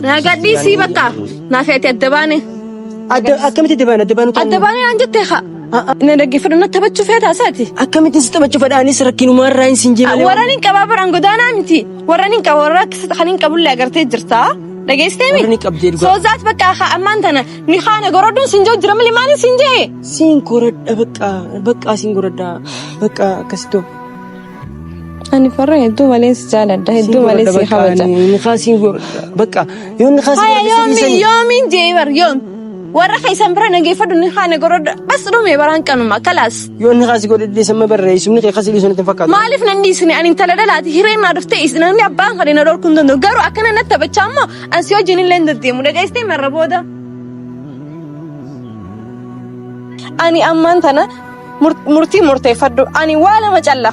Naa gadhiisii bakka. Naa feete adda baane. Adda akkamitti adda baane adda baanu Adda baane naan jettee haa. Na dhaggeeffadhu na taphachuu feetaa isaati. Akkamitti si taphachuu fedhaanis rakkinumaa irraa hin siin jee malee. Warra hin qabaa baraan godaanaa miti. Warra hin qaba warra kan hin qabullee agartee jirta. Dhageessitee mi? Warra ni qabdee dhugaa. Soozaat bakka haa ammaan tana ni haana gorodhuun siin jiru jira malee maaliin siin jee? Siin goradha bakka bakka siin goradha bakka akkasitoo. Ani farra hedduu malee si jaaladha hedduu malee si kabaja. Nikaa siin goradha bakka yoo nikaa siin Haya goradha si yoomi dhiisanii. yoomiin jee bar yoom warra keessan bira nageeffadhu ni haana gorodha bas dhume baraan kanuma kalaas. Yoo nikaa si godhadhe dhiisan ma barreessumni kee kasi dhiisu natti hin fakkaatu. Maaliif nan dhiisne ani intala dhalaati hireen naa dhuftee is namni abbaan kan na dhorkuu hin danda'u garuu akkana natti taphachaa immoo an si wajjin illee hin deddeemu dhageessitee marra booda. Ani ammaan tana murtii murteeffadhu. Ani waa lama calla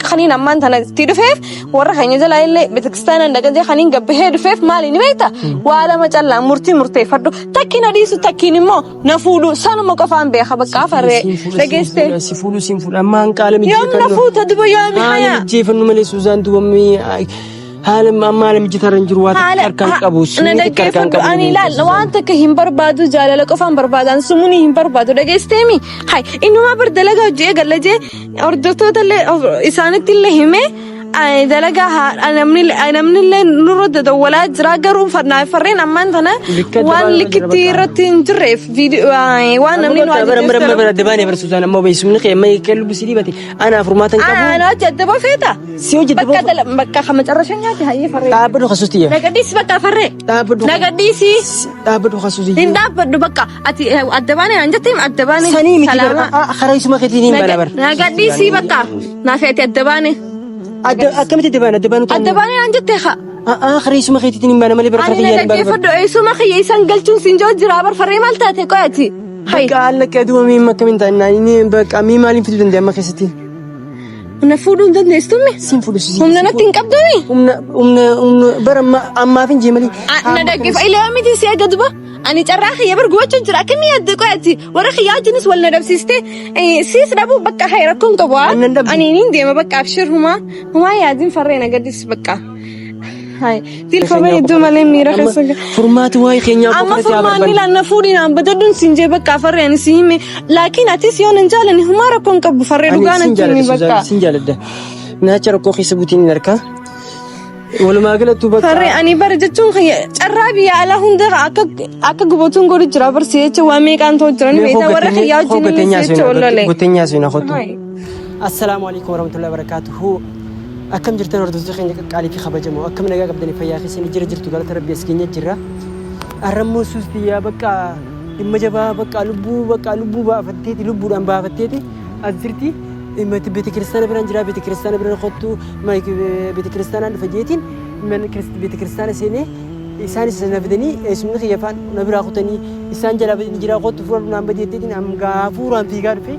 kaniin ammaan tana itti dhufeef warra keenya jalaa illee betekiristaanaan dhaqatee kaniin gabbahee dhufeef maali ni beekta? Waa lama calla murtii murteeffadhu. Takki na dhiisu takkiin immoo na fuudhu sanuma qofaan beeka bakka afarree dhageessee. Si fuudhu siin fuudha ammaan qaala Yoom na fuuta duba yoomi Haala hayaa? mijjeeffannu malee Suuzaan dubamii haala amma haala mijataa irra hin jiru waa takka harkaan qabu na sumni takka harkaan dhaggeeffadhu qabu. ani ilaal waan takka hin barbaadu jaalala qofaan barbaadan sumuni hin barbaadu dhageessteemi hay innumaa bar dalagaa hojii eegalla jee hordoftoota illee isaanitti illee himee ay, dalagaa haa namni namni illee nurra dadawwalaa jira garuu farreen ammaan tana Likka waan dabaa likkitti jira bakka. irratti hin jirreef viidiyoo waan namni nu Bara bara ajajjeef bara dabaanii bara Suuzaan amma obeessumni kee amma kan lubbu si dhibate ana furmaata hin qabu. Ana hojii adda bafeeta. Si hojii adda Bakka dala bakka kama carrashan nyaate hayyee farree. Dhaabbadhu kasuusti yaa. Nagadhiisi bakka farree. Dhaabbadhu. Nagadhiisi. Dhaabbadhu kasuusti. Hin dhaabbadhu bakka ati adda baane naan jettee adda baane. Sanii miti Salaama. bara karaa isuma keetiin hin bana bara. Nagadhiisi bakka naaf ati adda baane. Adda akkamitti adda baane adda baanu Adda baane naan jettee haa. Karaa isuma keetiin hin bana malee bara Ani karaa kiyyaan hin bana. na dhaggeeffadhu eessuma kiyya isaan galchuun siin jiru jira bar farree maal taate qoyati. Hay. Bakka haala akka duuba miin akkamiin ta'an inni bakka mii maaliin fiduu danda'a amma keessatti. Na fuudhuu hin dandeesstummi? Siin fuudhu si. Humna natti hin qabdumi? Humna humna humna bara ammaaf hin jee malee. Na dhaggeeffa ilaa miti si eega duba. Ani carraa kiyya bar gubachuu jira akkamii yaadde qoyati warra kiyyaa wajjinis wal na dhabsiiste siis dhabuu bakka hay rakkoon qabu. Annan dhabdu. Ani niin deema bakka abshir humaa humaa yaadin farree na gaddis bakka. Hay tilfamee iddoo malee miira keessa gala. Furmaati waa'ee keenyaa Amma qofa irratti haa furmaanni barbaannu. laanna fuudhi naan badadhuun siin jee bakka farree ani si hime laakiin atis yoo nan jaalani humaa rakkoon qabu farree Ani dhugaa sin natti himi jaaladha bakka. Suzaan, sin jaaladha. Naacha rakkoo keessa buutiin hin arkaa. Walumaa galattuu bakka. Farree ani bara jechuun kiyya carraa biyya alaa hunda akka akka gubatuun godhu jira barsi jecha waa meeqaan ta'u jiran beektaa warra kiyyaa wajjin inni jecha wallole. Gotteenyaa seenaa kottu. Assalaamu alaikum warahmatullahi wabarakatuhu. Akkam jirtan hordoftoota keenya qaqqaalii fi kabajamoo akkam nagaa qabdanii fayyaa keessanii jira jirtu galata rabbi as keenya jirra. Arrammoo suusti yaa bakka dhimma jabaa bakka lubbuu bakka lubbuu baafatteeti lubbuudhaan baafatteeti as jirti. Dhimma beete kiristaana biraan jira beete kiristaana biraan kottu beete kiristaanaan dhufa jeetiin mana beete kiristaana seenee isaanis na fidanii eessumni kiyya faan na biraa kutanii isaan jalaa badanii jira kottu fudhadhu naan badi jetteetiin gaafuuraan fiigaa dhufee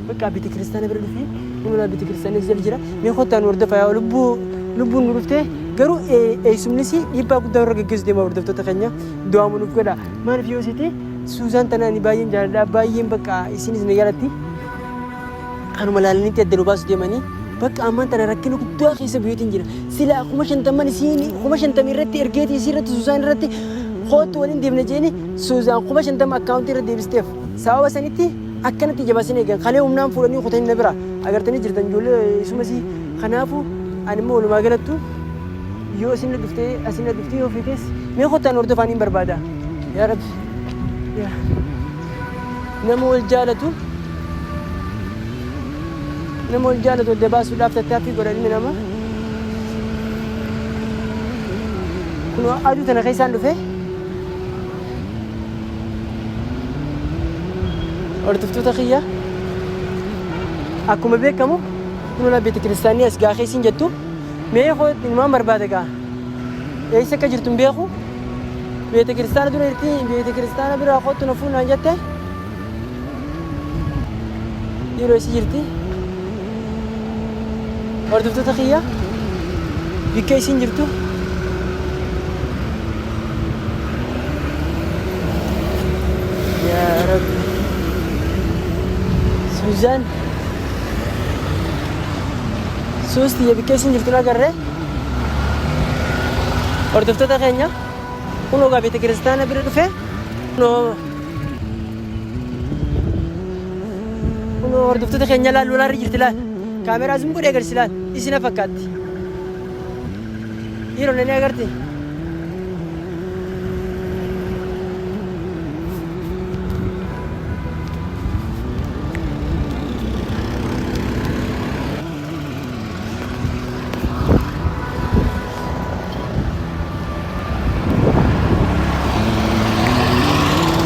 bakka beete kiristaana bira dhufee Kun beete kiristaana jala jira. Mee kottaa nu hordofaa yaa lubbuu lubbuun nu dhuftee garuu eessumnis dhiibbaa guddaa irra geggeessu deema hordoftoota keenya du'aamu nuuf godha. Maaliif yoo siiti Suuzaan tana ani baay'een jaaladha baay'een bakka isinis na jaalatti. Kanuma laalanitti adda nu baasu deemanii bakka ammaan tana rakkina guddaa keessa bu'eetiin jira. Silaa 50,000 isiin 50,000 irratti ergeetii isii irratti Suuzaan irratti koottu waliin deemna jeeni Suuzaan 50,000 akkaawuntii irra deebisteef. Sababa sanitti akkanatti jabasin eegan kalee humnaan fuudhanii kutanii na bira agartanii jirtan ijoollee isumasii kanaafu ani immoo walumaa galattu yoo isin dhuftee asin dhuftee yoo feetes mee kottaan hordofaa niin barbaada yaa rabbi yaa nama wal jaalatu nama wal jaalatu adda baasuudhaaf tattaaffii godha ilmi namaa kun aduu tana keessaan dhufe Hordoftoota kiyya akkuma beekamu kunoo beete kiristaanii as gaafee isin jettu mee inumaan barbaada gaa eessa akka jirtu hin beeku beete kiristaana dura jirti beete kiristaana biraa kottu na fuunaan jette yeroo isi jirti hordoftoota kiyya bikka isin jirtu yaa rabbi Suzaan suus tiyya bikka isin jirtu agarre hordoftoota keenya. Kunoo gaa beeta kiristaana bira dhufe. Kunoo kunoo hordoftoota keenya laal lolaarra jirti laal. Kaameraa zoom godhee agarsiisi laal. Isina fakkaatti. Dhiiroo nani agarti.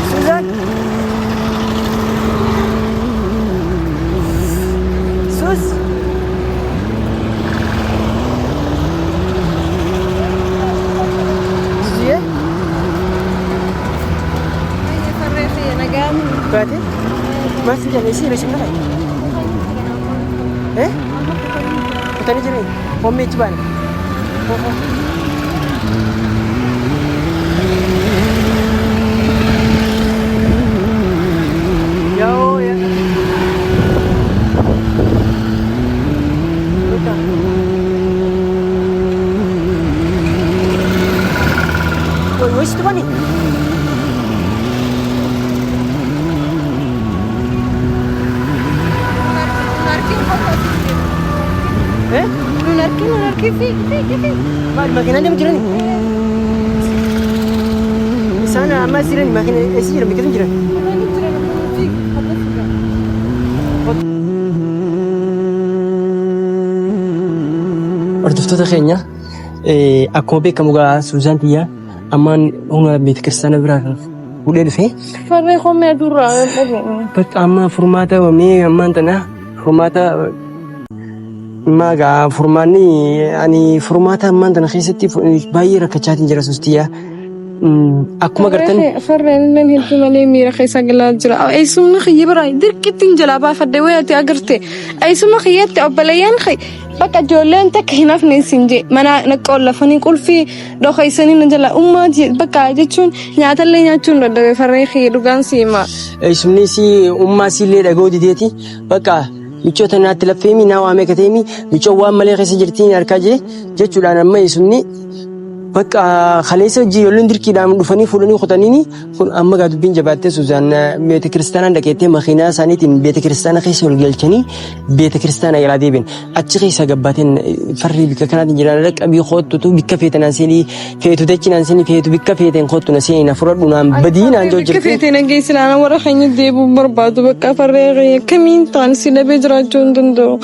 Suzan. Sus. Suziye. Baate. Maal si jedhan isii reessi nama. Eh? Kutanii jirani. Hommee ichi baane. Yaa'oo yaa. Luka. Woi, woi, situ bani. Eh? Nun arkin, nun arkin, fiigi, fiigi, fiigi. Maal makiinaan deemu jirani? Isaan amma as jirani makiina eessa jiran bakka jiran? Fiigi, hadda fiiga. Hordoftoota keenya akkuma beekamu gaa Suuzaan tiyya ammaan humna beeta kiristaana biraa kan fuudhee dhufe. Farree koomee aduurraa Bakka amma furmaata mee ammaan tana furmaata Maa gaa furmaanni ani furmaata ammaan tana keessatti baay'ee rakkachaatiin jira sustiyyaa. Akkuma gartan Farreen illeen hedduu malee miira keessa galaa jira. Eessumni kiyya biraa dirqittiin jalaa baafadhe wayii ati agarte. Eessuma kiyyatti obboleeyyan kiyya bakka ijoolleen takka hin hafne isin jee mana na qollafanii qulfii dhokaysanii na jala ummaa bakka jechuun nyaatallee nyaachuun dadhabe farree kiyya dhugaan si hima. Eessumni si ummaa si illee dhaga'uu dideeti bakka Miccoo tanaatti laffeemi naa waamee kateemi miccoo waan malee keessa jirtiin harkaa jee jechuudhaan amma eessumni bakka kaleessa hojii ijoolleen dirqiidhaan dhufanii fuudhanii kutaniini kun amma gaa dubbiin jabaattee Suzaan beeta kiristaanaan dhaqeettee makiinaa isaaniitiin beeta kiristaana keessa ol galchanii beeta kiristaana jalaa deebiin achi keessa gabbaateen farri bikka kanaatiin jiraan dhaqqabii koottutu bikka feete naan seenii feetu dachi naan seenii feetu bikka feeteen koottu na seenii na fudhadhu naan badii naan joo Bakka jirti. feetee na geessi laana warra keenya deebi'uu barbaadu bakka farree kiyya kamiin ta'an si dhabee jiraachuu hin danda'u.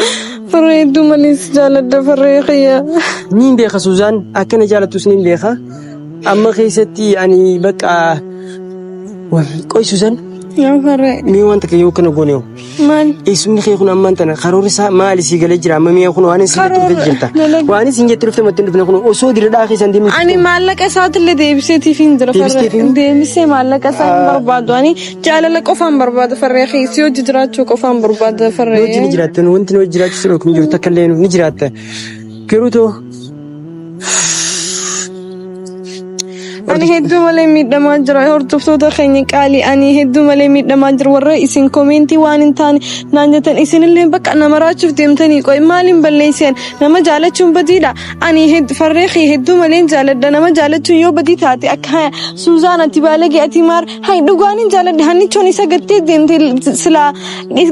Farree hedduu malee si jaaladha farree kiyya. Niin beeka Suzaan akka na jaalattus niin beeka. Amma keessatti ani bakka qoy Suzaan Yaa farree. mee waan takka yoo kana goone hoo? Maal? Eessumni kee kun ammaan tana karoorri isaa maali sii galee jira amma mi'a kun waan isin jette dhufte jirta. Dalaga. Waan isin jette dhufte matti hin dhufne kun osoo diradhaa keessan deemnu. Ani maallaqa isaatillee deebiseetiif hin jira farree. Deebisteef hin? Deebisee maallaqa isaa hin barbaadu. Ani jaalala qofaan barbaada farree kee si hojii jiraachuu qofaan barbaada farree. Nu wajjin ni jiraatta wanti nu wajjin jiraachuu si dhorku hin jiru takka illee ni jiraatta. Garuu too Ani hedduu malee miidhamaa jira hordoftoota keenya qaalii ani hedduu malee miidhamaa jira warra isin komeentii waan hin taane naan jettan isinillee bakka nama raachuuf deemtanii qoy maaliin balleessan nama jaalachuun badiidha ani farree kee hedduu malee jaaladha nama jaalachuun yoo badii taate akka Suuzaan ati baalagee ati maar hay dhugaan hin jaaladhe hannichoon isa gattee deemte silaa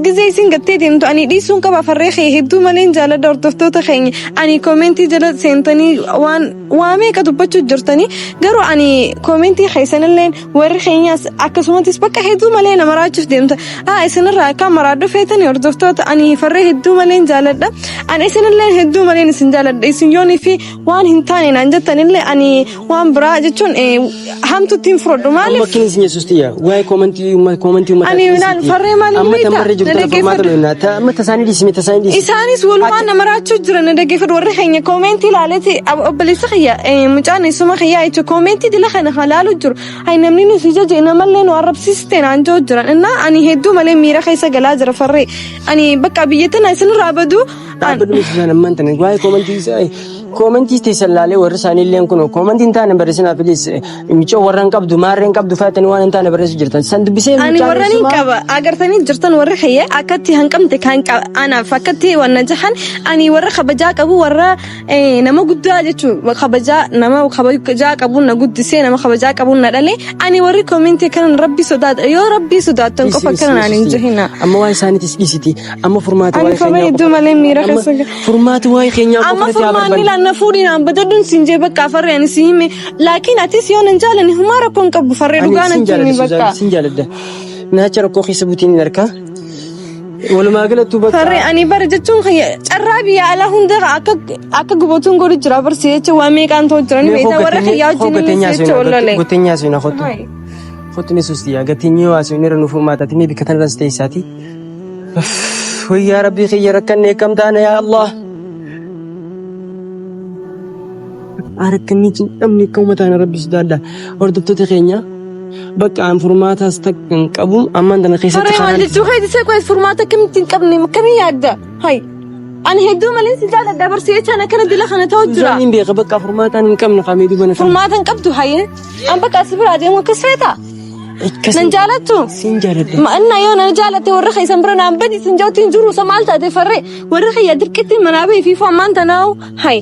gizee isin gattee deemtu ani dhiisuun qaba farree kee hedduu malee jaaladha hordoftoota keenya ani komeentii jala seentanii waan waa meeqa dubbachuu jirtanii garuu ani koomentii keessanilleen warri keenyaas akkasumattis bakka hedduu malee nama raachuuf deemta haa isinirraa akka maraadhu feetanii hordoftoota ani farree hedduu maleen jaaladha ani isinilleen hedduu maleen isin jaaladha isin yoonii fi waan hin taane naan jettanillee ani waan biraa jechuun hamtutti hin fudhadhu Amma maaliif akkin isin yesuus tiyya waa'ee koomantii uummata koomantii uummata Ani naan farree maaliif amma beektaa? tamarree jiru Na tana furmaata dhaggeeffadhu. lolna ta amma tasaanii dhiisime tasaanii dhiisime. Isaanis walumaan nama raachuu jiran na dhaggeeffadhu warri keenya koomentii ilaaleeti obboleessa kiyya mucaan isuma kiyyaa jechuun koomentii dila kana halaalu jiru hay namni nu si jaje namallee nu arrabsiiste naan jiru jiran innaa ani hedduu malee miira keessa galaa jira farree ani bakka biyya tana isinirraa baduu Dhaabbadhu miti isaan ammaan tana waa'ee koomantii isaa Koomentii teessan laalee warri isaanii illee kun koomentii hin taane barreessinaa filis micoo warra hin qabdu maarree hin qabdu faayatanii waan hin taane barreessu jirtan. San dubbisee Ani mucaan warra nin eessumaa qaba agartanii jirtan warri kiyya akkatti hanqamte kan anaaf akkatti wanna jahan ani warra kabajaa qabu warra nama guddaa jechuun kabajaa nama kabajaa qabuun na guddisee nama kabajaa qabuun na dhale ani warri koomentii kanan rabbi sodaadha yoo rabbii sodaattan qofa Dhiisi akkana naan hin dhiisi. jehina. Amma waa isaaniitis dhiisiti. Amma furmaata Ani waa'ee farra keenyaa hedduu qofa. malee miira Amma keessa gala. furmaata waa'ee keenyaa qofa Amma irratti haa furmaanni barbaannu. laanna fuudhinaan badadhuun siin jee bakka farree ani si hime laakiin atis yoo nan jaalani humaa rakkoo hin qabu farree Ani dhugaa sin natti himi jaaladha bakka. Suzaan, sin jaaladha. Naacha rakkoo keessa buutiin hin arkaa. Walumaa galattuu bakka Farree ani bara jechuun kiyya carraa biyya alaa hunda akka akka gubatuun godhu jira barsi jecha waa meeqaan ta'u jiran Mee beektaa warra kiyyaa hoo wajjin gateenyaa jecha seenaa wallole. gateenyaa seenaa kottu. Kottu ni suusti yaa gateenyaa waa seenaa irra nuuf furmaataati mee bikka tanarras teessaati. Wayyaa rabbii kiyya rakkanne akkam taana yaa Allah. Rakkannee cinqamne akkuma taana rabbi sodaadha. Hordoftoota keenya bakka an furmaataas takka hin qabu ammaan tana keessatti Farree maal karaan jechuu keeti see qo'ees furmaata akkamitti hin qabne akkamii yaadda? Hay ani hedduu malee si jaaladha barsi jechaan akkana dila kana ta'u jira. Suzaan hin beeka bakka furmaataan hin qabne kamee dubana kan. Furmaata hin qabdu hayyee. An bakka asi biraa deemu akkas feeta. Nan jaalattu? Sin jaaladha. Ma'annaa yoo nan jaalatte warra keessan bira naan badi sin jawti hin jiru maal taate farree warra kiyya dirqitti manaa bahee fi ammaan tanaawu hay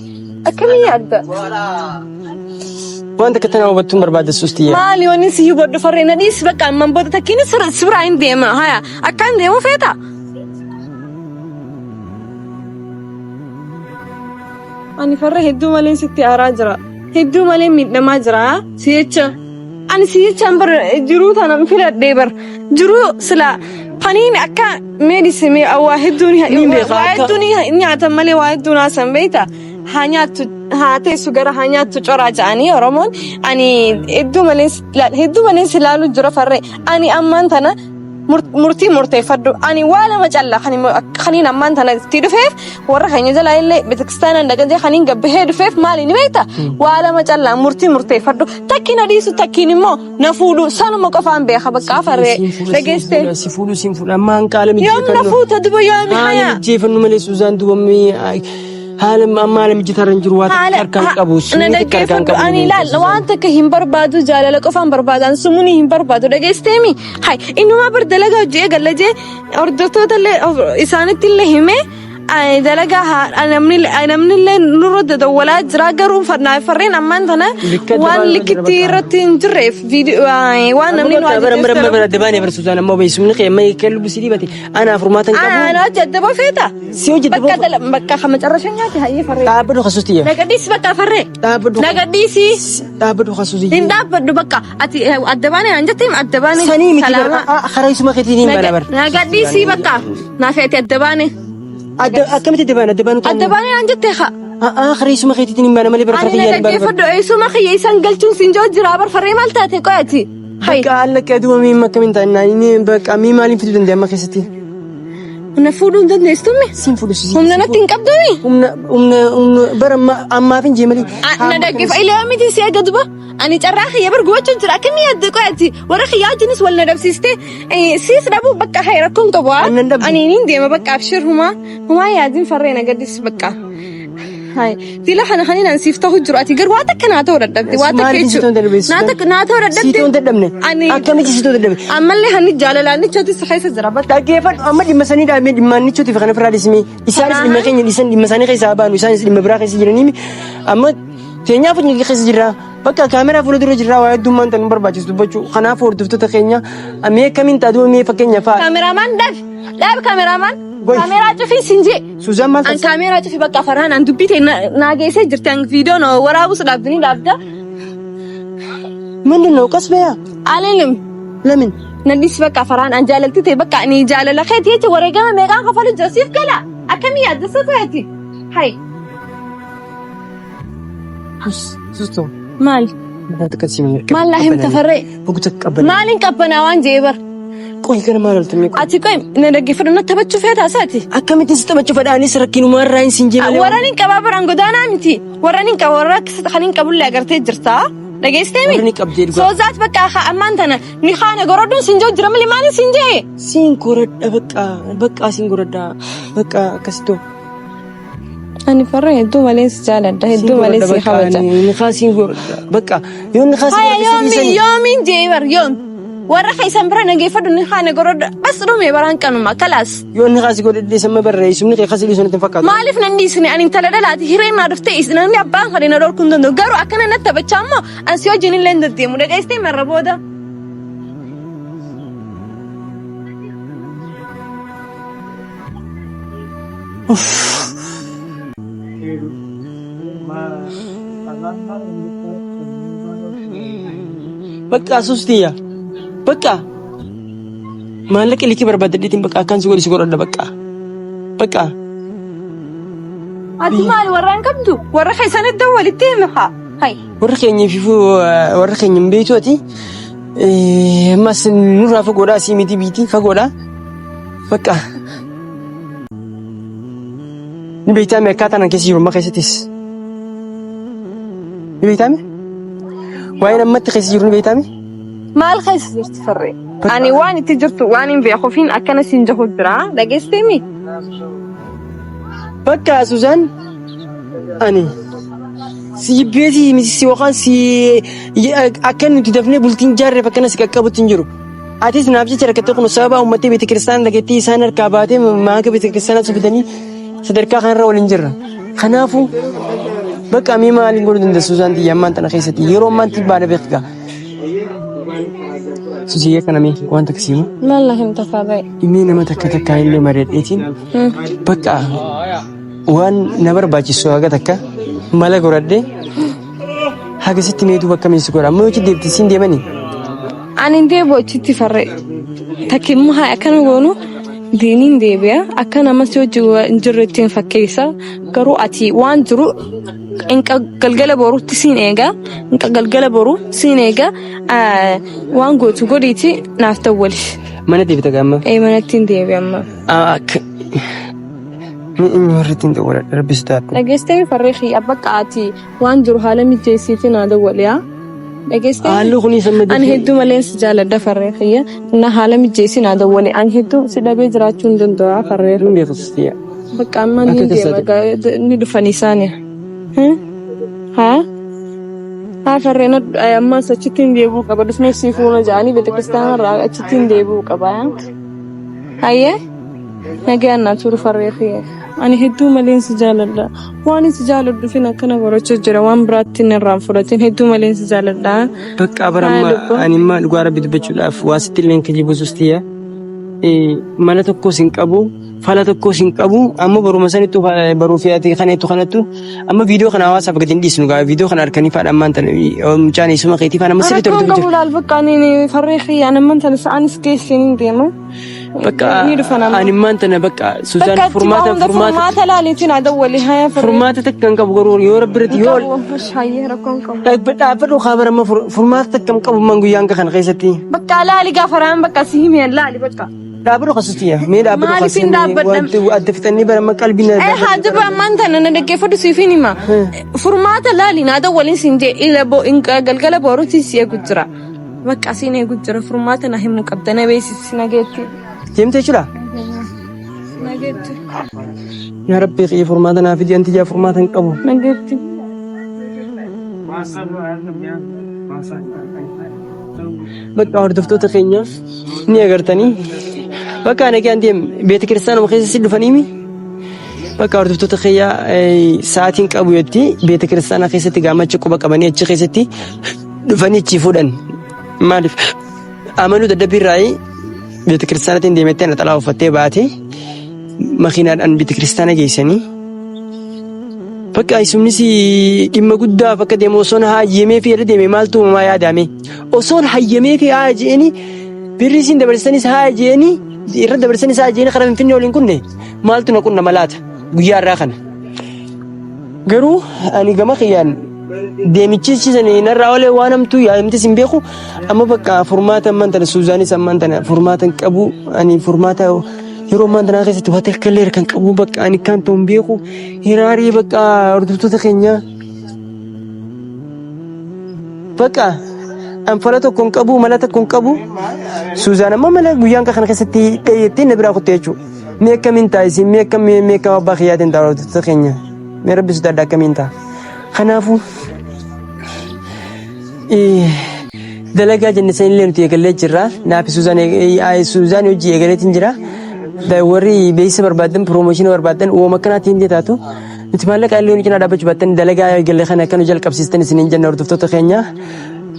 akkamii yaadda? Wanta akka tanaa hubattuun barbaadda suustiyya. Maali wanni si hubadhu farree na dhiisi bakka ammaan booda takkiin si biraa hin deema haya akkaan deemu feeta? Ani farra hedduu malee sitti aaraa jira. Hedduu malee miidhamaa jira. Si jecha. Ani si jechaan bar jiruu tana filadhee bar. Jiruu sila faniin akka meedisime waa hedduun Niin beeka waa akka hedduun nyaatan malee waa hedduun haasan beekta. Haa nyaattu haa teessu gara haa nyaattu coraa ja'anii Oromoon ani hedduu malee hedduu malee si laalu jira farree ani ammaan tana murtii murteeffadhu. Ani waa lama calla kaniin ammaan tana itti dhufeef warra keenya jalaa illee betekistaanan dhaqatee kaniin gabbahee dhufeef maali ni beekta? Waa lama calla murtii murteeffadhu. Takki na dhiisu takkiin immoo na fuudhu sanuma qofaan beeka bakka afarree dhageessee. Si fuudhu siin fuudha amma hanqaala Yoom na mijjeeffannu. fuuta duba yoomi Haala hayaa? mijjeeffannu malee Suzaan duba haala amma haala mijataa irra hin jiru waa takka Haala harkaan qabu na sumni takka harkaan dhaggeeffadhu qabu ani ilaal waan takka hin barbaadu jaalala qofaan barbaadan sumuni hin barbaadu dhageesseemi hay innumaa bar dalagaa hojii eegalla jee hordoftoota illee isaanitti illee himee dalagaa namni illee nurra dadawwalaa jira garuu farreen ammaan tana Likka waan dabaa irra jira likkitti bakka. irratti hin jirreef waan namni nu Bara bara ajajjeef bara dabaane bara Suzaan amma beeksifni kee amma kan lubbu si dhibate anaaf furmaata hin qabu. Ana hojii adda feeta. Si hojii adda Bakka dala bakka kama carrashan nyaate hayyee farree. Dhaabbadhu kasuusti. Nagadhiisi bakka farree. Dhaabbadhu. Nagadhiisi. Dhaabbadhu kasuusti. Hin dhaabbadhu bakka ati adda baane naan jettee adda baane. Sanii miti Salaama. bara karaa isuma keetiin hin bana bara. Nagadhiisi bakka naaf ati adda baane. Adda akkamitti adda baane adda baanu Adda baane naan jettee haa. Karaa isuma keetiin hin bana malee bara Ani karaa na kiyyaan hin bana. dhaggeeffadhu eessuma kiyya isaan galchuun siin joo jira bar farree maal taate qo'ati. Hay. Bakka alla akka duuba miin akkamiin ta'an inni bakka mii maaliin fiduu danda'a amma keessatti. Na fuudhuu hin dandeessuumi? Siin fuudhu si. Humna natti hin qabduumi? Humna humna humna bara ammaaf hin jee malee. Na dhaggeeffa ilaa miti si eega duba. Ani carraa kiyya bar gubachuun jira akkamii yaadde qo'ati warra kiyyaa wajjinis wal na dhabsiiste siis dhabuu bakka hay rakkoon qabu. Annan dhabdu. Ani niin deema bakka abshir humaa humaa yaadin farree na gaddis bakka. Hay dila kana kanin an siif ta'u jiru ati garuu waan takka naa ta'uu dadhabde waan takka Maaliif si ta'uu dadhabde? jechuudha. Naa takka naa ta'uu dadhabde. Si ta'uu dadhabne. Ani Akkamitti si ta'uu dadhabne? ammallee hanni jaalalaan nichooti si keessa jira bakka. Dhaggeeffadhu amma dhimma sanii dhaabee dhimma nichootiif kana ofirraa dhiisime. Isaanis dhimma keenya dhiisan dhimma isaanii keessaa haa baanu isaanis dhimma biraa keessa jiranii amma teenyaaf hojii keessa jirra. Bakka kaameraa fuula dura jirra waa heddummaan tan nu barbaachisu dubbachuu. Kanaaf hordoftoota keenya mee akkamiin ta'a duuba mee fakkeenya fa'a. Kaameraamaan dhabi dhabi kaameraamaan. Goy. Kaameraa cufii siin jee. Suzaan maal An taasisa? kaameraa cufi bakka farhaan an dubbii ta'e naa geessee jirti an viidiyoon waraabus dhaabdini dhaabda. ምንድን ነው? ቀስ በያ Alilim ለምን nadhis bakka farhaan an jaalalti ta'e bakka ani jaalala keeti jecha wareegama meeqaan kafalu jira siif gala akkamii yaadda sa ta'eeti. Hay ሱስቶ maal maal laa himta farree maaliin qabbanaa waan jee bar ቆይ ገና ማለት ነው። ati qoy na dhaggeeffadhu na taphachuu feetaa isaati. Akkamitti si taphachuu fedhaanis rakkinumaa irraa hin siin jee malee. Warra hin qabaa baraan godaanaa miti. Warra hin qaba warra kan hin qabullee agartee jirta. Dhageessitee mi? Warra ni qabdee dhugaa. Soozaat bakka ammaan tana ni kaana gorodhuun siin jiru jira malee maaliin siin jee? Siin goradha bakka bakka siin goradha bakka akkasitoo. Ani farra hedduu malee si jaaladha hedduu malee si kabaja. Nikaa siin godha bakka yoo nikaa siin Haya godhadhe si yoomi dhiisanii. yoomiin jee bar yoom warra keessan bira nageeffadhu ni haana gorodha bas dhume baraan kanuma kalaas. Yoo nikaa si godhadhe dhiisan ma barreessumni kee kasi dhiisuu natti hin fakkaatu. Maaliif nan dhiisne ani intala dhalaati hireen naa dhuftee isin namni abbaan fedhe na dhorkuu hin danda'u garuu akkana natti taphachaa immoo an si wajjin illee hin deddeemu dhageessitee marra booda. Bakka asuustiyya bakka maallaqa likii barbaadadheetiin bakka akkaan si godhi si godhadha bakka bakka. Ati maal warra hin qabdu warra keessan iddoo walitti himi haa. Hay. Warri keenya fi warri keenya hin beektu ati ammas nurraa fagoodha asii miti biitii fagoodha bakka. Ni beektaa mi akkaataa nan keessa jiru amma keessattis? Ni beektaa mi? Waa'een ammatti keessa jiru ni beektaa mi? Maal keessa jirti farree? Ani waan itti jirtu waan hin beekuufiin akkana siin jahu jira dhageessitee mi? Bakka Suzaan ani si jibbeetii miti si yookaan si akka nuti dafnee bultiin jaarreef akkana si qaqqabutti hin jiru. Atis naaf jecha rakkattee kun sababa uummattee beete kiristaana dhageettii isaan harkaa baatee maaga beete kiristaanaa si fidanii sadarkaa kanarra waliin jirra. Kanaafuu bakka mee maaliin godhuu dandeessu Suzaan tiyya ammaan tana keessatti yeroo ammaan baana beekta. Suziyyee kana mee waan takka siima. Maal na himta farree? Inni nama takka takkaa illee mari'adheetiin bakka waan na barbaachisu haga takka mala godhadhee haga sitti mee duuba akkamiin si godha amma yoo deebite siin deemanii. Ani hin deebi'u achitti farree. Takki immoo haa akkana goonu diiniin deebi'a. Akka nama si hojii hin jirre ittiin fakkeessa. Garuu ati waan jiru inqa galgala boruutti siin eega. Inqa galgala boruu siin eega. Waan gootu godhiiti naaf dawwali. Mana deebita gaamma. Ee manatti hin deebi'a amma. Akka inni warri ittiin dawwaladha rabbi sodaadhu. Dhageessitee farree kiyya bakka ati waan jiru haala mijeessiitii naa dawwali haa. Dhageessitee Haalli kunis amma ani hedduu malee si jaaladha farree kiyya. Na haala mijeessii naa dawwali. Ani hedduu si dhabee jiraachuu hin danda'u farree. Hin beeku sistiya. Bakka amma ni Akka deema tasaati. ni dhufan isaani. Haa? Haa farree na ammas achitti hin deebi'uu qaba. Dhufnee si fuuna jedhanii beetakiristaana irraa achitti hin deebi'uu qaba. Hayyee nagaan naa turu farree kiyya. Ani hedduu maleen si jaaladha. Waan si jaaladhuufin akkana barachaa jira. Waan biraatti hin irraan fudhatin hedduu maleen si jaaladha. Bakka baramma ani immoo dhugaa rabbi dubbachuudhaaf waa sitti illee kijibu sustiya. Mala tokkos hin qabu. Fala tokkos hin qabu. Amma baruma sanittu baruu fi ati kana ittu kanattu amma viidiyoo kana hawaasaaf gadi hin dhiisnu gaa viidiyoo kana harkanii faadha ammaan tana mucaan isuma keetii faana amma sirriitti Rakkoon hordofuu qabu jira. laal bakka ani farree kiyya ani amman tana sa'aanis geesseen hin deema. Bakka Ni dhufan amma. ani ammaan tana bakka Suzaan Bakka achi furmaata hunda furmaata furmaata laaliitiin haa dawwali haya farree. furmaata takka hin qabu garuu yoo rabbi irratti yoo Qabu hayyee rakkoon qabu. dhaabbadhu kaa bara amma furmaata takka hin qabu man guyyaan kana keessatti. Bakka laali gaafa raan bakka si himeen laali bakka. Dhaabbadhu kasustiya mee dhaabbadhu Maaliif hin dhaabbadhan? Adda fixannee bara amma qalbii na Eh haa jiru ammaan tana na dhaggeeffadhu siifin hima. Furmaata laali naa dawwaliin siin jee ila bo galgala boruutti si eegu jira. Bakka siin eegu jira furmaata na himuu qabda na beeksisi nageetti. Deemte jechuudha. Nageetti. Yaa Rabbi kiyya furmaata naa fidi anti jaa furmaata hin qabu. Nageetti. Bakka hordoftoota keenya ni agartanii. Bakka nagaan deem beeta kiristaanuma keessa si dhufaniimi. Bakka hordoftoota keenya sa'aatiin qabu jetti beeta kiristaanaa keessatti gaammacha quba qabanii achi keessatti dhufanii achi fuudhan. Maaliif amanuu dadhabbii irraa beeta kiristaanaatiin deemettee naxalaa uffattee baatee makiinaadhaan beeta kiristaana geessanii. Bakka isumnis dhimma guddaaf akka deemu osoon hayyamee fi irra deeme maaltu uumamaa yaadame. Osoon hayyamee fi haa je'eni birrii siin dabarsanis haa je'eni irra dabarsanis haa je'eni karaa Finfinnee waliin kunne maaltu na qunnama laata guyyaa irraa kana. Garuu ani gama kiyyaan deemichichi sani narraa olee waan hamtuu yaadamtis hin beeku amma bakka furmaata ammaan tana Suuzaanis ammaan tana furmaata hin qabu ani furmaata yeroo ammaan tanaa keessatti waa takka illee kan qabu bakka ani kan ta'u hin beeku hiraarii bakka hordoftoota keenyaa bakka an fala tokko hin qabu mala tokko hin qabu Suuzaan amma mala guyyaan kana keessatti dheeyyettee na biraa kutte jechuudha. Mee akkamiin ta'a isin mee akkam mee akkam abbaa kiyyaatiin ta'a hordoftoota keenya. Mee rabbi sodaadha akkamiin ta'a? Kanaafuu dalagaa jenne sanillee nuti eegallee jirra. Naafi Suuzaan hojii eegaleetiin jira. Warri beeksisa barbaadan, piroomooshinii barbaadan, uumama akkanaatiin illee taatu. Nuti maallaqa illee nu cinaa dhaabbachuu baattan dalagaa eegalle kana akka nu jalqabsiistan isiniin jenna hordoftoota keenya.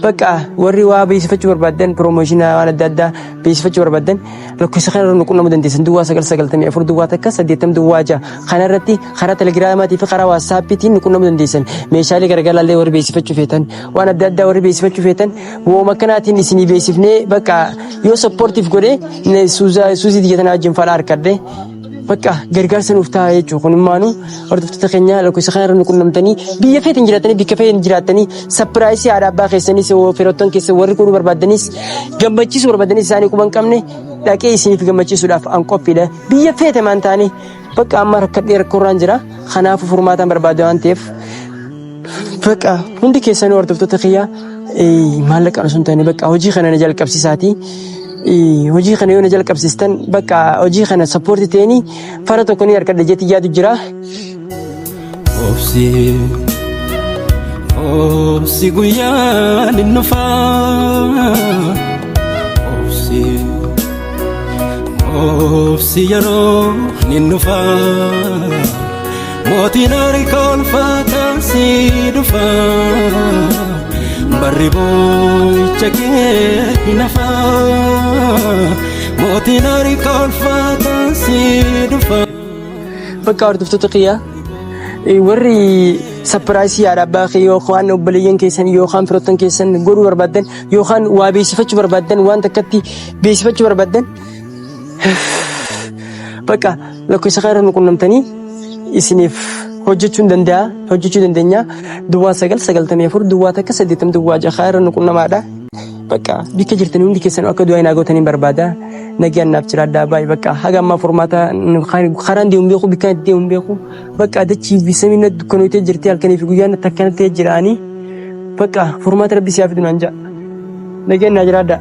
Bakka warri waa beeksifachuu barbaadan, piroomooshinaa waan adda addaa beeksifachuu barbaadan lakkoofsa kana irra nu qunnamuu dandeessan duwwaa 9 94 duwwaa 1 80 duwwaa 6 kana irratti karaa telegiraamaatii fi karaa waatsaappiitiin nu qunnamuu dandeessan. Meeshaalee garaagaraa illee warri beeksifachuu feetan, waan adda addaa warri beeksifachuu feetan, wooma akkanaatiin isinii beeksifnee bakka yoo sappoortiif godhee suuzii tiyya tanaa wajjin fala harkadhe bakka gargaarsa nuuf ta'a jechuudha. Kun immaanu hordoftoota keenya lakkoofsa kana irra nu qunnamtanii biyya feetan jiraatanii bikka feetan jiraattanii sapiraayisii haadha abbaa keessanis firoottan keessa warri godhuu barbaaddanis gammachiisuu barbaaddanis isaanii quba hin qabne dhaqee isiniif gammachiisuudhaaf an qophiidha. Biyya feete maan taane bakka amma rakkadhee rakkoorraan jira. Kanaafuu furmaataan barbaada waan ta'eef bakka hundi keessanuu hordoftoota kiyyaa maallaqaan osoo hin taane bakka hojii kana na jalqabsiisaatii. Hojii kana yoo na jalqabsiistan bakka hojii kana sappoorti ta'anii fara tokko ni argadha jeetii yaadu jira. Obsi obsi guyyaan hin dhufaa. Obsi obsi yeroo ni dhufaa. Mootiin harka olfaataa si dhufaa. Barri boo'icha kee hin hafaa. Mootiin harka olfaataa si dhufaa. Bakka hordoftoota kiyyaa warri sapiraayisii haadha abbaa kee yookaan obboleeyyan keessan yookaan firoottan keessan godhuu barbaaddan yookaan waa beeksifachuu barbaaddan waan takkatti beeksifachuu barbaaddan bakka lakkoofsa kana irra nu qunnamtanii isiniif hojjechuu hin danda'a hojjechuu dandeenya duwwaa 9 94 duwwaa 1 80 duwwaa 6 irra nu qunnamaadha. Bakka bikka jirtan hundi keessan akka du'aa naa gootaniin barbaada. Nagaan naaf jiraadhaa baay'ee bakka haga ammaa furmaata karaan deemu beeku bikkaan itti deemu beeku bakka dachii fi samiin na dukkanootee jirti halkanii fi guyyaan natti akkanatti ta'ee jiraanii bakka furmaata rabbi siyaa fidu naan ja'a. Nagaan naa jiraadhaa.